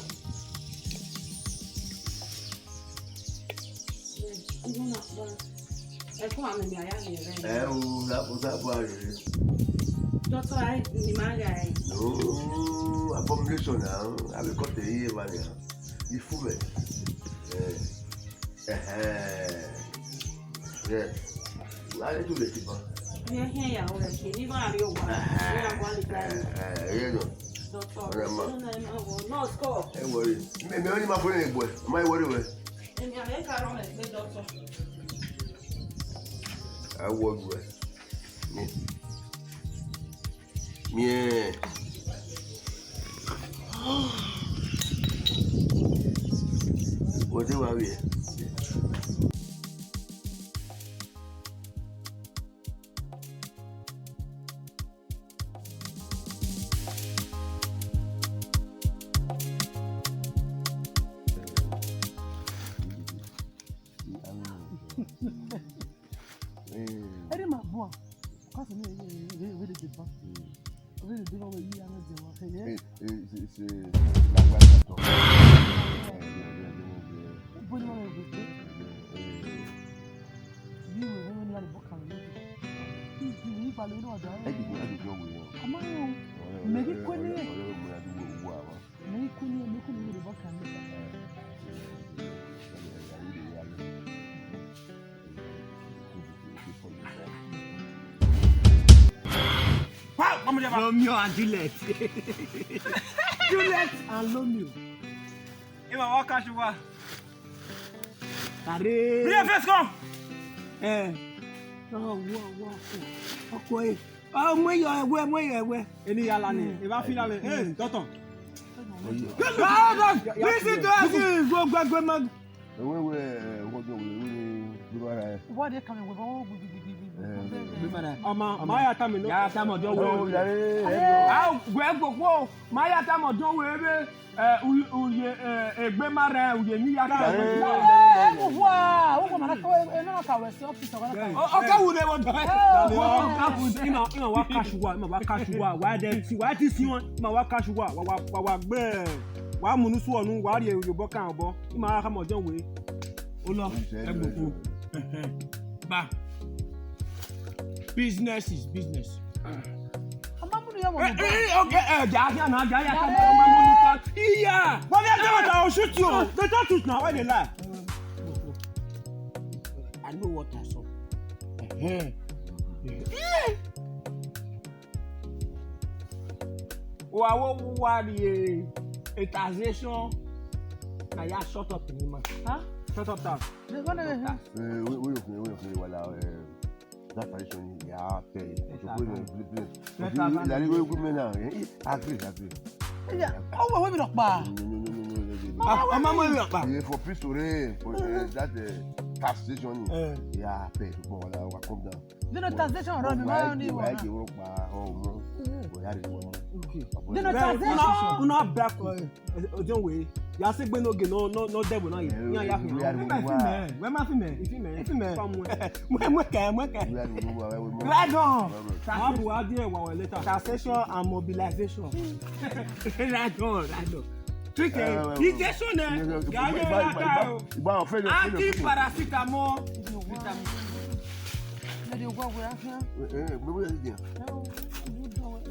Ẹ, o, la, o, la, bua rere. Doctor, ai, ni ma gha ai. No, abomination na, a vbe cut e ye va nia. Ifu vẹ. Eh, eh, eh. Yes. Wa le tu le ti ba. Ye hiẹn ya o rẹ ke, ni ba ri owa. Eh, ni a gua le gba. Eh, eh, ye no. Doctor, ọ̀rẹ́ mọ̀. Nurse call. Ẹ wọrí. Mi, mi ò ní ma fún ẹ ní ìbò ẹ. Ọmọ ẹ wọrí wẹ. Èmi àlẹ́ kàrọ̀ mẹ́ pé doctor. Ẹ wọ ju ẹ. Mi. Mi ẹ. Wọ́n ti wá wí ẹ. Ẹre ma bua. Kọsi ni ere ere ere de ba. Ere de ba we yi ame de wa. He. Eh, eh, se, se, la gua to. Eh, eh, eh, eh, eh. Bo ni ma we gbe. Eh, eh, eh. Ni we we ni ale boka we. Ni ni ba le no da. Eh, di, eh, di, yo we. Ama yo. Me ki kweni. Me kweni, me kweni, me boka ni. Romeo and Juliet. Juliet and Romeo. Ima wa kashuwa. Kare. Bring your face come. Eh. Oh, wow, wow. Okay. Oh, mu yo ẹwẹ, mu yo ẹwẹ. Eni ya la ni. Mm. Eva fi la le. Eh, doctor. Listen to us. Go, go, go, man. Ẹwẹ wẹ, ẹ, wọ́n jọ wẹ, wẹ, wẹ, wẹ, wẹ. Wọ́n dẹ̀ kàn mí wẹ̀, wọ́n gbìgbìgbìgbì. Ẹ, wẹ. Ọmọ, ọmọ, ma ya ta mi nọ. Ya ta mi ọdọ wẹ. Ọ, ya, ya, ya, ya. A, wẹ gbogbo, ma ya ta mi ọdọ wẹ, wẹ, ẹ, u-, uye, ẹ, egbe ma rẹ, uye ni ya ta mi. Ẹ, ẹ, ẹ, ẹ, wà, wà, ma na kọ, ẹ, ẹ, na ka wẹ sí ọfisi, ọ, ọ, ọ, ka wù dẹ wọ dọ. Ẹ, ọ, ọ, ka wù dẹ, ima, ima wa kashuwa, ima wa kashuwa, wa dẹ, si, wa ti si wọn, ima wa kashuwa, wa, wa, wa, wa gbẹ, wa munu su ọnu, wa rhie oyo bọ kan ọbọ. Ima gha khama ọdiọn wẹ. Olọ, ẹgboko. Ba. Business is business. Ọmọ múlu yẹ wọ. Eh, eh, okay, eh, ja, ja, na, ja, ja, ja, ọmọ múlu kan. Iya. Wọ́n bí ẹjọ́ wọn ta oṣù tí o. They don't shoot now, why they lie? So, ẹhẹn. Wa wo wa rrie taxation na ya shut up ni ma. Huh? Shut up tax. They gonna Shut up tax. Eh, we, we okay, we okay, wala, eh, that tradition, yeah, pay. It's okay, we blame, blame. Let us Like, we, we men now, eh, agree, agree. Yeah. Oh, we, we not pa. No, no, no, no, no, no, no, no. Ah, ọmọ mọ mi ọkpa. Yeah, for peace to reign, for, eh, that, eh, taxation, Eh. yeah, pay. Come on, wala, come down. Dino taxation rọ mi ma ni Wa wọ. Ge wọ pa ọmọ. Mm. Wa ya re wọ. Okay. Dino Bro, taxation. Una, una back, eh, eh, ojo we. Ya se gbe no ge no, no, no devil na ye. Eh, Ya, ya eh, fi. we are Wẹ ma fi mẹ, wẹ ma fi mẹ, ifi mẹ, ifi mẹ. Come on. Mwe, mwe kẹ, mwe kẹ. We are the one who are, we are Right on. Right on. Abu adi e wa wẹ later. Taxation and mobilization. Right on, right on. Trick, Eh, eh, eh, injection, eh. eh, eh, Ga ye eh, la ka eh, o. eh, eh, eh, Anti paracetamol. Vitamin. Lady Ogwa, where are you? Eh, eh, where, where is it? No, you don't.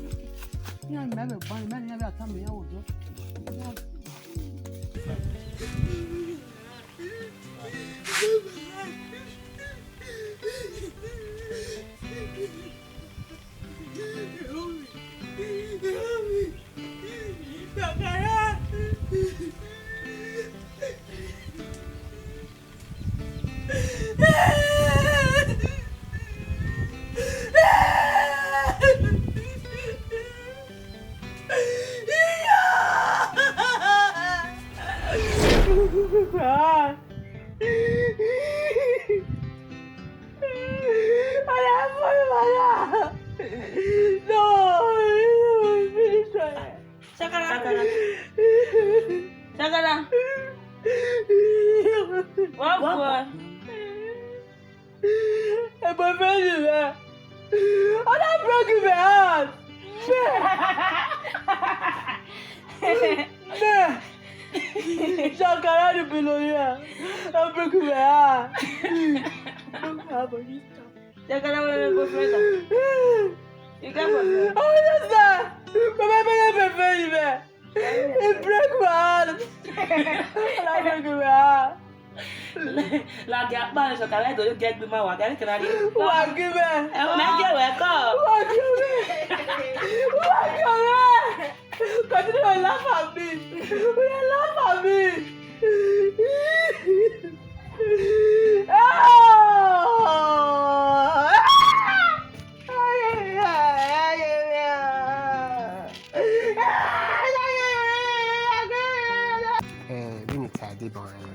Yeah, maybe, but maybe, maybe I tell me, I will do. Shakara. Shakara. Shakara. What boy? Ebo fẹ́ yìí rẹ̀. Ọ̀dà broke my heart. Bẹ́ẹ̀. Shakara the billionaire. I broke my heart. Broke my heart for this time. Shakara, where your boyfriend? You got boyfriend? Oh, yes, sir. My boyfriend, my boyfriend, my boyfriend. He break my heart. He break my heart. Lagẹ akpa ni Shakara do yo gẹ gbe ma wa gẹ kẹra ri. Wa gi mẹ. Ẹ mẹ gẹ wẹ kọ. Wa gi mẹ. Wa gi mẹ. Continue to laugh at me. You laugh at me. Oh! Eh, vbene I ta deba ọnrẹn na,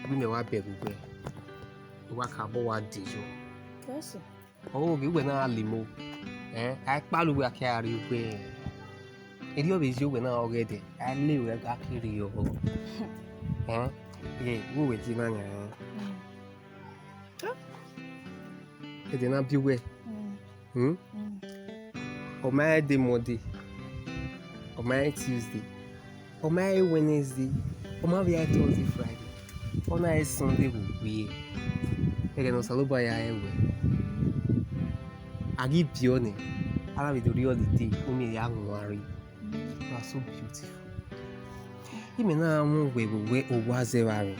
vbene wa bẹghe uwẹ, I wa ka bọ wa de yọ. Ọ ghe uwẹ na gha lele imo, eh, a i kpalọ uwẹ a ke gha rrie uwẹ. Erriọ vbe ye uwẹ na ọghe ẹdẹ, a i le ruẹ gha ke rrie ọghọ. Eh, ye, vbe uwẹ ye na yan, eh. Ẹdẹ na biẹ uwẹ. Hmm? Ọ ma rẹn de Monday, ọ ma rẹn Tuesday, ọ ma rẹn Wednesday, ọ ma vbe rẹn Thursday, Friday, ọ na rẹn Sunday vbe okpia. Ẹghẹ ne Osanobua ya rẹn wẹ, a ghi biẹ ọnii, a na vbe do rrie holiday, u miẹn ya wan rre. You are so beautiful. Imẹ na mwẹ uwẹ vbe owa zẹ vbe aro.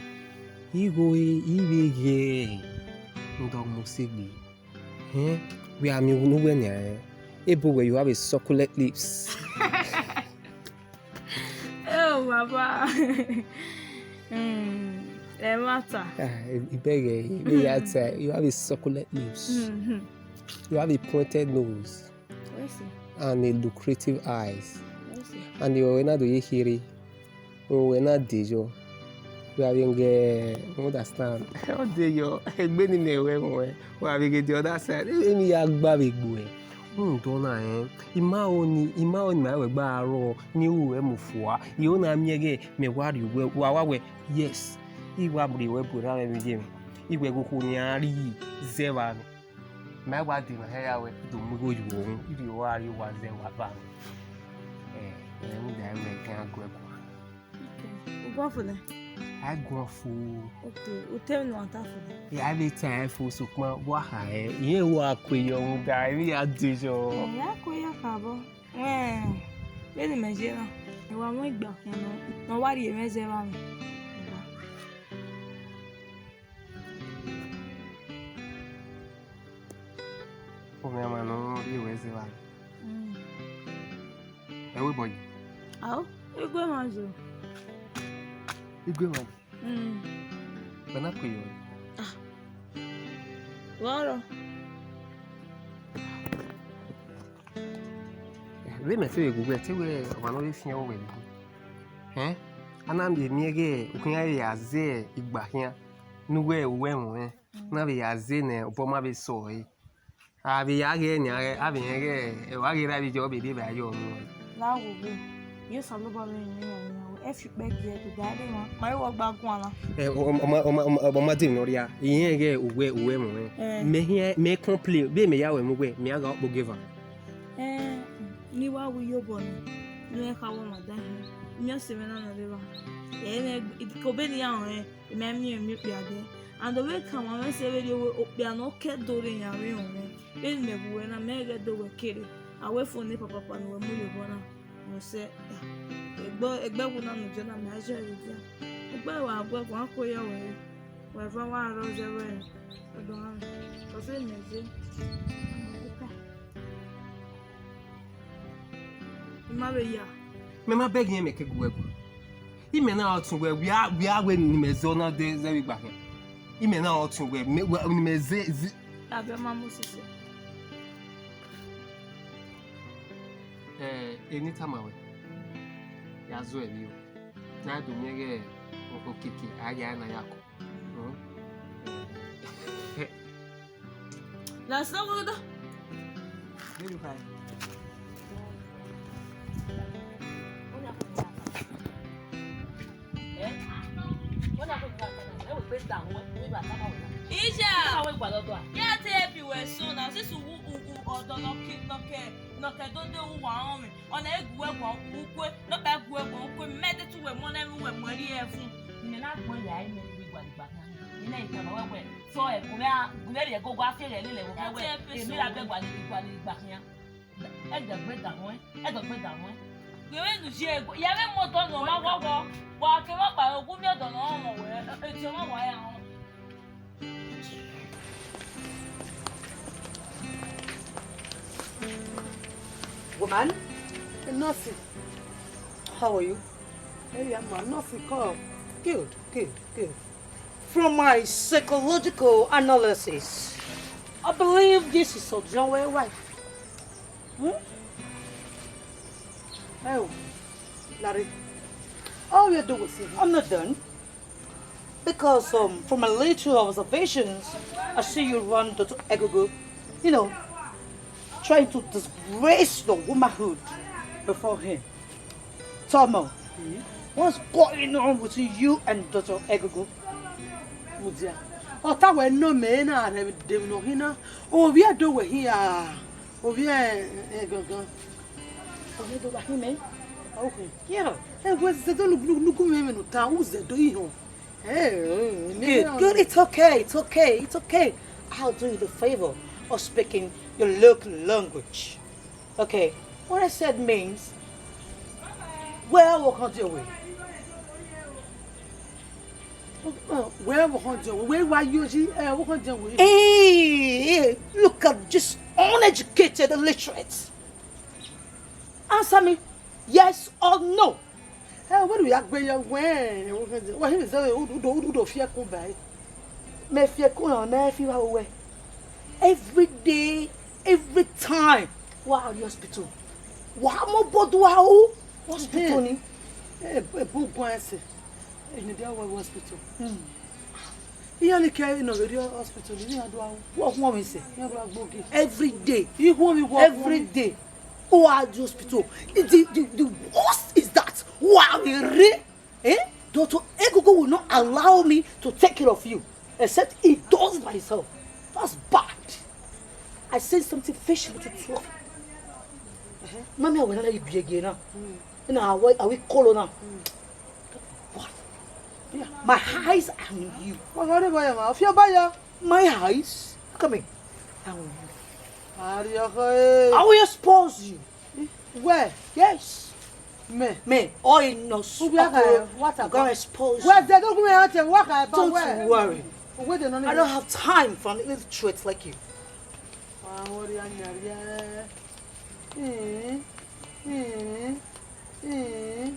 Igho re, I vbe ghe ẹre, rhunmwuda ọ mu sẹ egbe. Hẹn, wẹ a miẹn ne uwẹ nian rẹn, ebo wẹ you have a succulent lips. Oh, baba. Hmm, ẹmwata. Ah, I bẹghe, I bẹghe ya ta, you have a succulent lips. Mm-hmm. You have a pointed nose. Mercy. And a lucrative eyes. Mercy. And the ọre na do ye kherhe. Uwẹ na de yọ, wẹ a vbe ghe, you understand? Ọ de yọ, egbe ne imẹ ruẹ mwẹ, wa vbe ghe the other side. Emwi ya gba vbe gbe uẹ. Rhunmwuda ọna rẹn, I ma ho ni, I ma ho ni ma wẹ gba rrọọ, ne I ru ruẹ mu fua. I ho na miẹn ighẹ mẹ wa rrie uwẹ, wa wa wẹ, yes. I wa rrie ruẹ bu erha mwẹ vbe ye mwẹ. I wẹ ghe okhuo ne iran rhie zẹ vbe aro. Ma wa de na hẹ ya wẹ, I do mu igho ye uwẹ, I rhie uwa rrie owa zẹ vbe aro. Eh, eh, rhunmwuda ẹmwẹ khian gu ẹre guan. Okay. U guan fo nẹ? A guan fo. Okay, u te emwi ne u ta fo nẹ? Eh, a vbe ta ẹre fo, sokpan wa kha ẹre. Irẹn wa ku eyọ rhunmwuda, emwi ya de yọ. Eh, a ku eyọ kha obọ. Wẹ, vbene imẹ ye na, I wa mu igba khian nọ, ne ọ wa rhie mwẹ zẹ vbe aro. Baba. Ọmwa ne ọ rhie ruẹ zẹ evba. Mm. Ẹ wẹ bọ yi. Ao, igue mwa zo. Igue mwa. Mm. Wẹ na kue yọ. Ah. Vbọrọ. Vbe mẹ te vbe gu wẹ, te wẹ ọmwa ne ọ rhe fian wẹ ni. Ẹn? A na miẹn ighẹ okhian vbe ya zẹ igba khian, ne uwẹ, uwẹ mwẹ, na vbe ya zẹ ne obọ ma vbe sẹ ọre. A vbe ya ghe nian, a vbe rẹn ighẹ, ọ gha ghi ra vbe jẹ ọ vbe rri evbare yọ nuẹn. La wo wo, ye Osanobua vbe rinmwian iran, ẹ fi ikpẹ gie ẹdẹ da ẹre mwa, ma i wọ gba guan na. Ẹ, ọ, ọ, ọ, ọ, ọ, ọ ma dee ne ọ rhia, I rẹn ighẹ uwẹ, uwẹ mwẹ. Ẹ. Mẹ hian, mẹ complain, vbe mẹ ya ruẹ mu wẹ, mẹ a gha ọkpọ geva. Ẹ, ne I wa ru iyobọ nẹ, ne I kha wẹ ọmwa da hin, I miẹn ọse mwẹ na nọ rre evba. Ẹ, mẹ, ko be ne I ya rẹn, I ma miẹn emwi okpia dẹ. And ọ vbe ka ma mwẹ sẹ vberriọ wẹ okpia ne ọ ke do rre yan vbe rọnmwẹ, vbene mẹ wu wẹ na, mẹ ghẹ do wẹ kere, a wẹ fo ne papapa ne uwẹ mu ye obọ na. Ọ sẹ, egbe, egbe wu na ne jọ na, mẹ a zẹ vbe dia. Egbe wa gu ẹguan ko yọ wẹ re, wẹ va wa rọ zẹ vbe ọdọ mwẹ, ọ sẹ mẹ ze. I ma vbe ya. Mẹ ma bẹghe irẹn mẹ ke gu wẹ gu. Imẹ na ọtẹn wẹ, wia, wia wẹ ne imẹ zẹ ọna de zẹ vbe igba khian. Imẹ na ọtẹn wẹ, mẹ, wẹ, ne imẹ zẹ, zẹ. Abẹ ma mu sisi. Ẹ, eni tama wẹ, ya zẹ ẹre o. Na do miẹn ighẹ okeke, a ya na ya kọ. Hmm. Let's go, go, go. Ija, ya te bi wẹ so na, since u, u, u, ọdọ nọ ke, nọ ke, nọ ke do de uwa ọnrẹn. Ọna e gu ẹguan ukue, ne ọ ba gu ẹguan ukue, mẹ de tu wẹ mu ọna, ru wẹ mu ẹre ẹvun. Imẹ na gbọn ya imẹ vbe igba ni igba khian. Imẹ i tama wẹ wẹ, so ẹ gu mẹ a, gu mẹ rhie ẹgogo a fi ẹghẹ lele ẹvbo wẹ, emwi ra bẹ igba ni igba ni igba khian. Ẹdẹ gbe da ruẹn, ẹdẹ gbe da ruẹn. Ghe vbe nu ye, ya vbe mu ọdọ nọ ma ghọghọ, wa ke ma kpa ogu miẹn ọdọ nọ rọnrọn wẹ, etiọnmwa wa ya rọnrọn. Woman? Nothing. How are you? Hey, I'm not nothing. Come. Good, good, good. From my psychological analysis, I believe this is Ojuonwe wife. Hmm? Oh, Larry. How you do with him? I'm not done. Because, um, from my little observations, I see you run Doctor Egungun, you know, trying to disgrace your womanhood before him. Tomo, what's going on between you and Doctor Egungun? Mudia. Ọta wẹ nọ mẹ na rẹ de no hina. Ovbi ẹdo wẹ hia. Ovbi ẹ, ẹ, gangan. Ovbi ẹdo wa hin mẹ. Okay. Yeah. Ẹ wẹ zẹdọ nugu mẹ mẹ no ta, u zẹdọ ihọn. Hey, good, good. It's okay, it's okay, it's okay. I'll do you the favor of speaking your local language. Okay, what I said means, wẹ vbe ọkhan diẹ wẹ? Wẹ vbe ọkhan diẹ wẹ? Wẹ wa yo yi, ẹ, ọkhan diẹ wẹ? Hey, hey, look at this uneducated illiterate. Answer me, yes or no. Ẹ, wẹ do ya gbe ye wẹ, wẹ hin zẹ, u do, u do fi ẹkun ba ẹre. Mẹ fi ẹkun rẹn, mẹ fi vbe aro wẹ. Every day, every time, wa rrie hospital. Wa mu obọ do aro hospital ni. Ẹ, ẹ, bu guan ẹse. Eni dia wa hospital. Hmm. Iran ni ke nọ vbe rrie hospital, iran do aro. Wa khuọnmwi sẹ. Iran do agbogi. Every day. I khuọnmwi wa. Every day. Who are the hospital? The, the, the worst is that who are the re-, eh? Doctor Egungun will not allow me to take care of you, except he does by himself. That's bad. I sent something fishy to twelve. Mami, I will not let you be again now. Now, I will, I will call her now. What? Yeah. My eyes are on you. Wa gha rre evba ya ma, ọ fi ọba ya. My eyes? Look at me. I will, Ariọkhọ, eh. I will expose you. Wẹ? Yes. Mẹ? Mẹ, all in us. Ugbia kha, what about? I'm gonna expose you. Wẹ zẹ do gu mẹ ya te, wa kha ba wẹ. Don't worry. Uwe de nọ ni. I don't have time for an illiterate like you. Ahọ rria yan rria. Ee, ee, ee.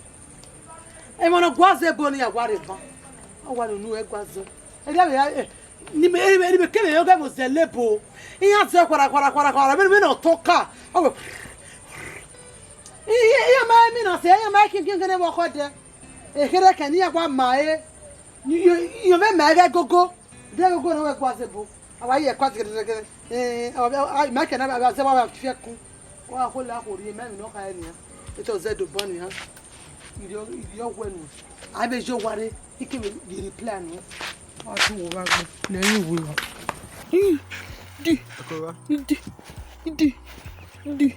Emwa ne ọ gua zẹ ebo ne iran wa rre ban. Ọ wa rre unu ẹre gua zẹ. Erriọ vbe ya, eh, ni mẹ, ni mẹ, ni mẹ kevbe yọ ghe vbe zẹ lebo. Iran zẹ khuara, khuara, khuara, khuara. Vbene, vbene ọ tọn ka. Ọ wẹ. I, i, iran ma emwi na sẹ, iran ma khian khian khian vbe ọkhọ dẹ. Ekherhe kẹ ne iran wa ma ẹre. Iran vbe ma ẹre gogo. De gogo ne ọ wẹ gua zẹ ebo. A wa ye ẹkua gẹdẹgẹdẹ. Eh, a wa, a, a, ma kẹ na, a wa zẹ wa, wa fi ẹkun. Wa khuẹ la khuo rrie, ma emwi ne ọ kha ẹre nian. Etọ zẹ do ban nian. Irhiọ, irhiọ wẹ nu. A vbe yo wa rre, I kevbe ye reply nu. Wa tu wo vbe agbọn. Nẹ i wu wa. Di, di, di, di, di.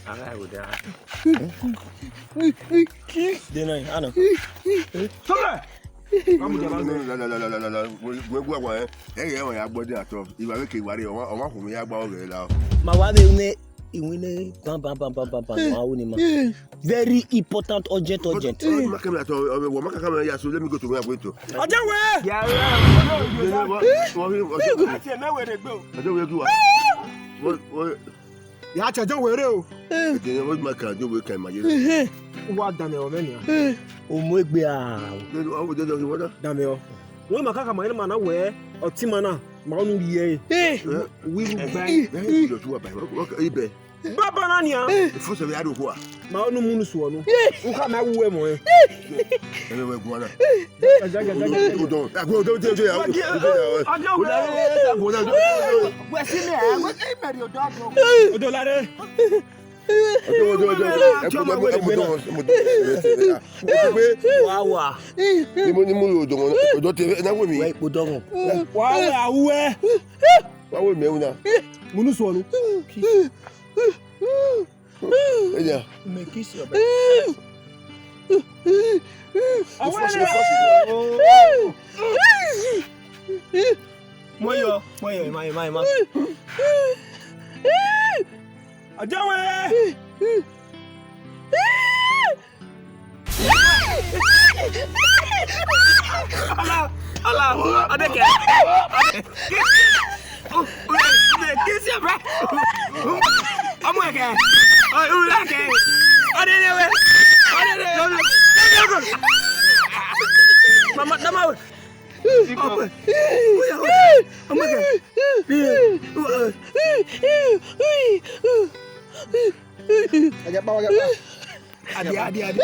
Agha ẹvbo dia. Dena, ano. Tọlẹ. Wẹ gua wa, ẹ, ẹ, ẹ, ya gbọ de atọ. Iwa vbe ke iwa re, ọmwa, ọmwa hu mi ya gba ọghẹ la. Ma wa vbe ne iwinna ban, ban, ban, ban, ban, ban, wa wu ni ma. Very important, urgent, urgent. Ọ ma kẹ mi atọ, ọ, wọ ma ka kẹ mi ya so, let me go to where I'm going to. Ọjọ wẹ. Ya, ya, ya, ya, ya. Ati ẹ mẹ wẹ rẹ gbe o. Ọjọ wẹ gua. Wọ, wọ, Ya cha John were o. Ẹdẹ ne ọ ma ka John were ka ima ye. Wa danmwẹ ọ mwẹ nian. Omuegbe a. Ọ wo dẹdẹ ọ ghi wada. Danmwẹ ọ. Wẹ ma kaka ma, ma na wẹ ọtẹn ima na, ma ọnu rhie ẹre. Wi ru gba. Ẹ ẹ yọ tuwa ba. Ibẹ. Baba na nian. Fo sẹ vbe ya do kua. Ma ọnu munu suọ nu. U kha ma wu ẹmwẹ. Ẹ vbe wẹ guan na. Odọ, agbo odọ, odọ, odọ, odọ, odọ, odọ. Wẹ si mẹ, wẹ si mẹ ri odọ do. Odọ lare. Odọ, odọ, odọ, odọ. Ẹ kú mọ, ẹ kú mọ, ẹ kú mọ. Wa wa. Ni mo, ni mo odọ wọn, odọ te, ẹ na wẹ mi. Wẹ ipò dọghọn. Wa wa awẹ. Wa wẹ mi ẹwu na. Munu suọ nu. Eya. Me kiss your back. Mo yọ, mo yọ, emwa, emwa, emwa. Ọjọ wẹrẹ. Ala, ala, adeke. Kiss your brother. Ọmọ ẹkẹ. Ọmọ ẹkẹ. Ọdẹdẹ wẹ. Ọdẹdẹ. Mama, mama wẹ. Ọmọ ẹkẹ. Ọmọ ẹkẹ. Ajapa, ajapa. Adi, adi, adi.